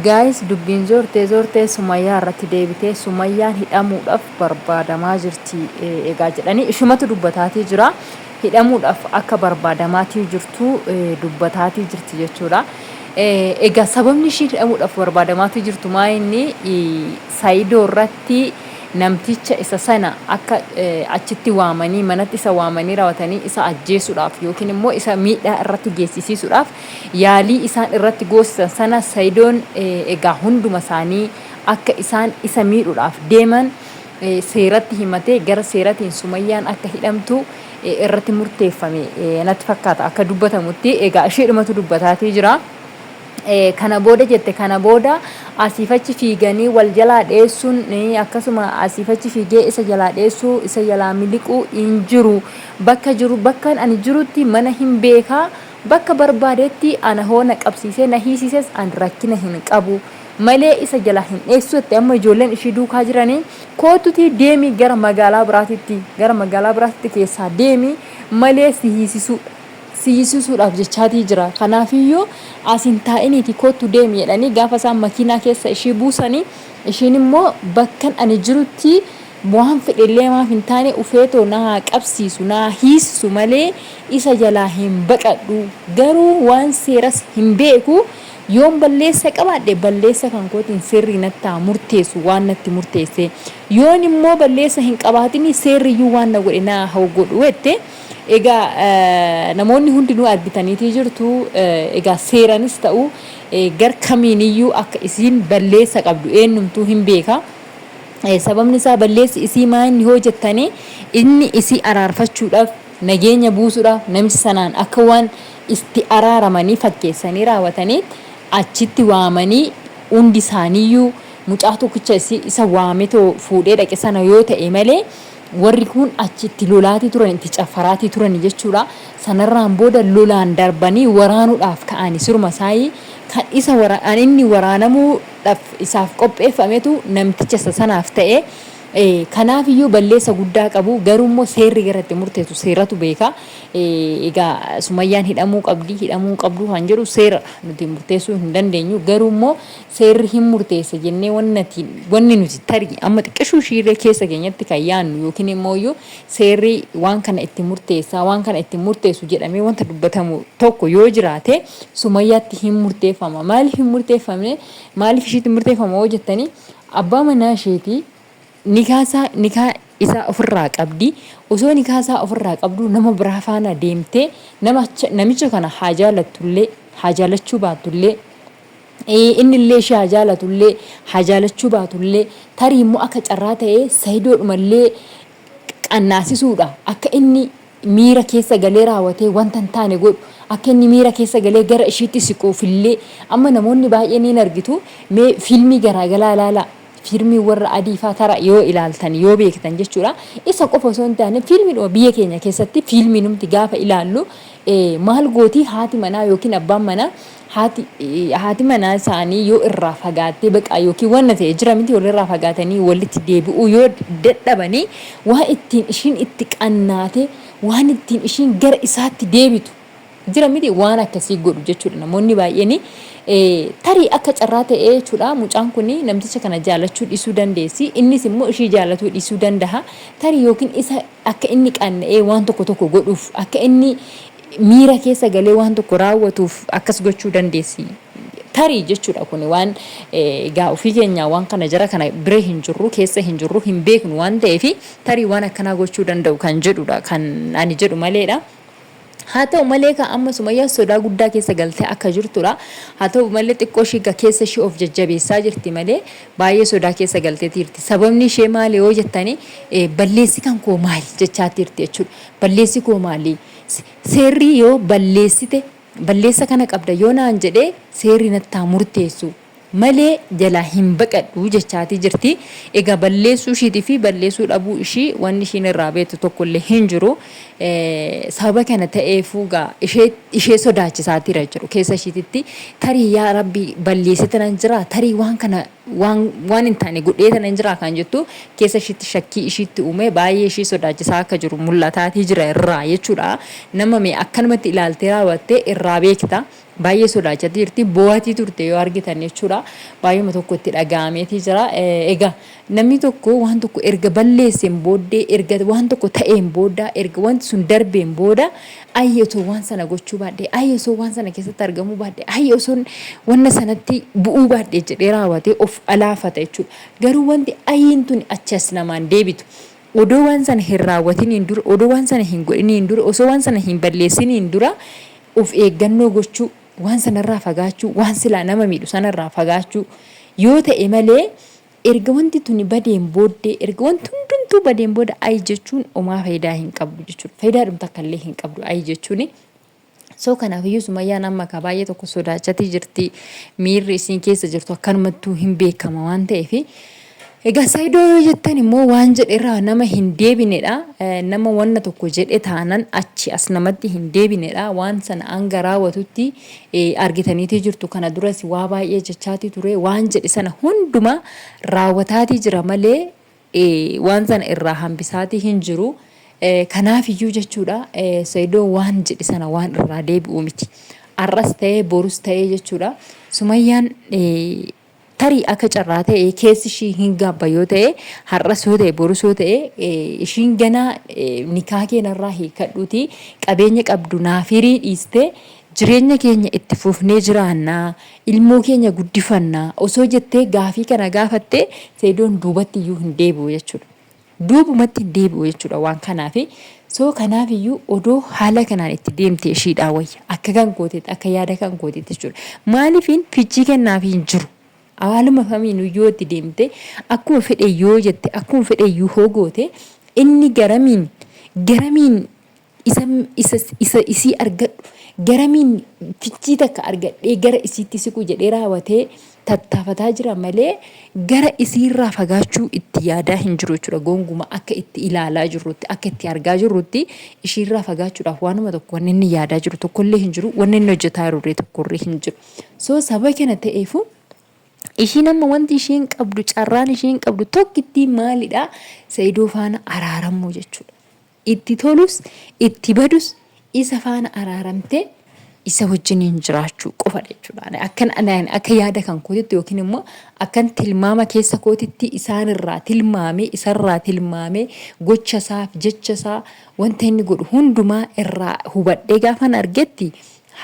Guys dubbiin zortee zortee sumayyaa irratti deebitee sumayyaan hidhamuudhaf barbaadamaa jirti egaa jedhanii ishumatu dubbataatii jira hidhamuudhaf akka barbaadamaatii jirtu dubbataatii jirti jechuudha. Egaa sababni ishiin hidhamuudhaf barbaadamaatii jirtu maa inni Saidoo irratti namticha isa sana akka achitti waamanii manatti isa waamanii raawwatanii isa ajjeesuudhaaf yookiin immoo isa miidhaa irratti geessisiisuudhaaf yaalii isaan irratti goosisan sana Sayidoon egaa hunduma isaanii akka isaan isa miidhuudhaaf deeman seeratti himatee gara seeratiin Sumayyaan akka hidhamtu irratti murteeffame natti fakkaata akka dubbatamutti egaa isheedhumatu dubbataatii jira. Kana booda jette kana booda asiif achi fiiganii wal jalaa dheessuun akkasuma asiif achi fiigee isa jalaa dheessuu isa jalaa miliquu hin jiru bakka jiru bakka ani jirutti mana hin beekaa Bakka barbaadetti ana hoo na qabsiisee na hiisises an rakkina hin qabu malee isa jalaa hin dheessu jette. Amma ijoolleen ishii duukaa jiranii koottutii deemi gara magaalaa biraatitti gara magaalaa biraatitti keessaa deemi malee si hiisisuu si hiisisuudhaaf jechaatii jira. Kanaafiyyuu as hin taa'iniiti koottu deemi jedhanii gaafa isaan makiinaa keessa ishii buusanii ishiin immoo bakkan ani jirutti Waan fedhellee maaf hin taane ufeetoo na haa qabsiisu, na haa hiisisu malee isa jalaa hin baqadhu. Garuu waan seeras hin beeku, yoon balleessa qabaadhe balleessa kan kootiin seerri natti haa murteessu waan natti murteesse. Yoon immoo balleessa hin qabaatini seerriyyuu waan na godhe na haa godhu jette. Egaa namoonni hundinuu argitaniitii jirtu. Egaa seeranis ta'u gar kamiiniyyuu akka isiin balleessa qabdu eenyumtuu hin beeka. Sababni isaa balleessi isii maa inni hoo jettanii inni isii araarfachuudhaaf nageenya buusuudhaaf namicha sanaan akka waan itti araaramanii fakkeessanii raawwatanii achitti waamanii hundi isaaniiyyuu mucaa tokkicha isii isa waametoo fuudhee dhaqe sana yoo ta'e malee warri kun achi itti lolaatii turan itti caffaraatii turani jechuudha. Sanarraan booda lolaan darbanii waraanuudhaaf ka'ani siruma isaayii kan isa kan inni waraanamuu dhaf isaaf qopheeffametu namticha isa sanaaf ta'e. Kanaaf iyyuu balleessa guddaa qabu. Garuu immoo seerri gara itti murteessu seeratu beeka. Egaa Sumayyaan hidhamuu qabdi hidhamuu hin qabdu kan jedhu seeradha. Nuti murteessuu hin dandeenyu. Garuu immoo seerri hin murteessa jennee wanni nuti tarii amma xiqqishuu ishiirree keessa keenyatti kan yaannu yookiin immoo iyyuu seerri waan kana itti murteessaa waan kana itti murteessu jedhamee wanta dubbatamu tokko yoo jiraate Sumayyaatti hin murteeffama. Maaliif hin murteeffamne? Maaliif ishiitti murteeffama yoo jettanii abbaa manaa isheetii nikaasaa nikaa isaa ofirraa qabdi. Osoo nikaasaa ofirraa qabdu nama biraa faana deemtee nama namicha kana haa jaalattullee haa jaalachuu baattullee innillee ishee haa jaalatullee haa jaalachuu baatullee tarii immoo akka carraa ta'ee sayidoodhumallee qannaasisuudha akka inni miira keessa galee raawwatee wanta hin taane godhu akka inni miira keessa galee gara ishiitti siquufillee amma namoonni baay'een hin argitu mee fiilmii garaagaraa ilaalaa fiilmii warra adii faa tara yoo ilaaltan yoo beektan jechuudha isa qofa osoo hin taane fiilmiidhuma biyya keenya keessatti fiilmiinumti gaafa ilaallu maal gootii haati manaa yookiin abbaan manaa Haati haati manaa isaanii yoo irraa fagaattee baqaa yookiin wanna ta'e jira miti walirraa fagaatanii walitti deebi'uu yoo dadhabanii waan ittiin ishiin itti qannaatee waan ittiin ishiin gara isaatti deebitu jira miti waan akkasii godhu jechuudha namoonni baay'een tarii akka carraa ta'ee jechuudha mucaan kun namticha kana jaalachuu dhiisuu dandeessi innis immoo ishii jaalatuu dhiisuu danda'a tarii yookiin isa akka inni qanna'ee waan tokko tokko godhuuf akka inni miira keessa galee waan tokko raawwatuuf akkas gochuu dandeessi. Tarii jechuudha kun waan egaa ofii keenyaa waan kana jara kana bira hin jirru keessa hin jirru hin beeknu waan ta'eef tarii waan akkanaa gochuu danda'u kan jedhudha kan ani jedhu maleedha. Haa ta'u malee kan amma Sumayyaan sodaa guddaa keessa galtee akka jirtudha. Haa ta'u malee xiqqoo ishii keessa ishii of jajjabeessaa jirti malee baay'ee sodaa keessa galtee jirti. Sababni ishee maali yoo jettani balleessi kan koo maali jechaa jirti jechuudha. Balleessi koo maali? Seerri yoo balleessite balleessa kana qabda yoo naan jedhe seerri natti haa murteessu malee jalaa hin baqadhu jechaatii jirti. Egaa balleessuu ishiitii fi balleessuu dhabuu ishii wanni ishiin irraa beektu tokkollee hin jiru. Sababa kana ta'eefuu gaa ishee ishee sodaachisaatiira jechuudha keessa ishiititti tarii yaa rabbi balleessite nan jira tarii waan kana waan waan hin taane godhee tanan jira kan jettu keessa ishiitti shakkii ishiitti uume baay'ee ishii sodaachisaa akka jiru mul'ataatii jira irraa jechuudha. Nama mee akkanumatti ilaaltee raawwattee irraa beekta. Baay'ee sodaachatti jirti. Boo'atii turte yoo argitan jechuudha. Baay'uma tokko itti dhaga'ameetii jira. Egaa namni tokko waan tokko erga balleesseen booddee, erga waan tokko ta'een booda, erga wanti sun darbeen booda, ayyi osoo waan sana gochuu baadhee, ayyi osoo waan sana keessatti argamuu baadhee, ayyi osoo wanna sanatti bu'uu baadhee jedhee raawwatee of alaafata jechuudha. Garuu wanti ayyiin tuni achi as namaan deebitu. Odoo waan sana hin raawwatiniin dura, odoo waan sana hin godhiniin dura, osoo waan sana hin balleessiniin dura of eeggannoo gochuu, waan sanarraa fagaachuu, waan silaa nama miidhu sanarraa fagaachuu yoo ta'e malee erga wanti tuni badeen booddee, erga wanti hundumtuu badeen booda ayi jechuun omaa faayidaa hin qabdu jechuudha. Faayidaadhum takka illee hin qabdu ayi jechuuni. So kanaafiyyuu Sumayyaan amma ka baay'ee tokko sodaachatii jirti. Miirri isiin keessa jirtu akkanumattuu hin beekama waan ta'eef. Egaa Saayidoo yoo jettan immoo waan jedhe irraa nama hin deebinedha. Nama wanna tokko jedhe taanan achi as namatti hin deebinedha. Waan sana hanga raawwatutti argitaniitii jirtu. Kana duras waa baay'ee jechaatii ture. Waan jedhe sana hunduma raawwataatii jira malee waan sana irraa hambisaatii hin jiru. Kanaaf iyyuu jechuudha Saidoo waan jedhe sana waan irraa deebi'u miti. Har'as ta'ee borus ta'ee jechuudha. Sumayyaan tarii akka carraa ta'e keessi ishii hin gaabba yoo ta'e har'as yoo ta'e borus yoo ta'e ishiin ganaa nikaa keenarraa hiikadhuuti qabeenya qabdu naaf hirii dhiistee Jireenya keenya itti fufnee jiraanna, ilmoo keenya guddifanna osoo jettee gaafii kana gaafatte Seidoon duubatti iyyuu hin deebi'u jechuudha. Duubumatti hin deebi'u jechuudha waan kanaafi. So kanaaf iyyuu odoo haala kanaan itti deemte ishiidhaa wayya. Akka kan kootiitti, akka yaada kan kootiitti jechuudha. Maaliifiin fichii kennaafii hin jiru. Haaluma kamiinuu yoo itti deemte akkuma fedhe yoo jette akkuma fedhe iyyuu hoo goote inni garamiin garamiin isa isa isa isii argadhu garamiin fichii takka argadhee gara isiitti siqu jedhee raawwatee tattaafataa jira malee gara isiirraa fagaachuu itti yaadaa hin jiru jechuudha. Gonguma akka itti ilaalaa jirrutti akka itti argaa jirrutti ishiirraa fagaachuudhaaf waanuma tokko wanni inni yaadaa jiru tokkollee hin jiru wanni inni hojjetaa jirullee tokkollee hin jiru. So saba kana ta'eefu ishiin amma wanti ishiin qabdu carraan ishiin qabdu tokkittii maalidha? Sa'idoo faana araaramuu jechuudha. Itti tolus itti badus isa faana araaramtee isa wajjiniin jiraachuu qofadha jechuudha. Ani akkan ani akka yaada kan kootitti yookiin immoo akkan tilmaama keessa kootitti isaanirraa tilmaamee isarraa tilmaamee gocha isaaf jecha isaa wanta inni godhu hundumaa irraa hubadhee gaafan argetti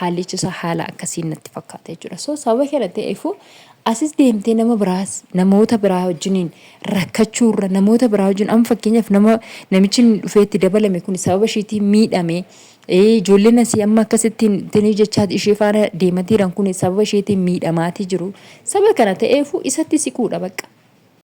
haallichi isaa haala akkasiin natti fakkaata jechuudha. So sababa kana ta'eefu asis deemtee nama biraas namoota biraa wajjiniin rakkachuurra namoota biraa wajjin amma fakkeenyaaf nama namichi inni dhufee itti dabalame kun sababa ishiitiin miidhame ijoolleen asii amma akkasittiin tinii jechaa ishee faana deematiiran kun sababa isheetiin miidhamaatii jiru. Sababa kana ta'eefu isatti siquudha bakka.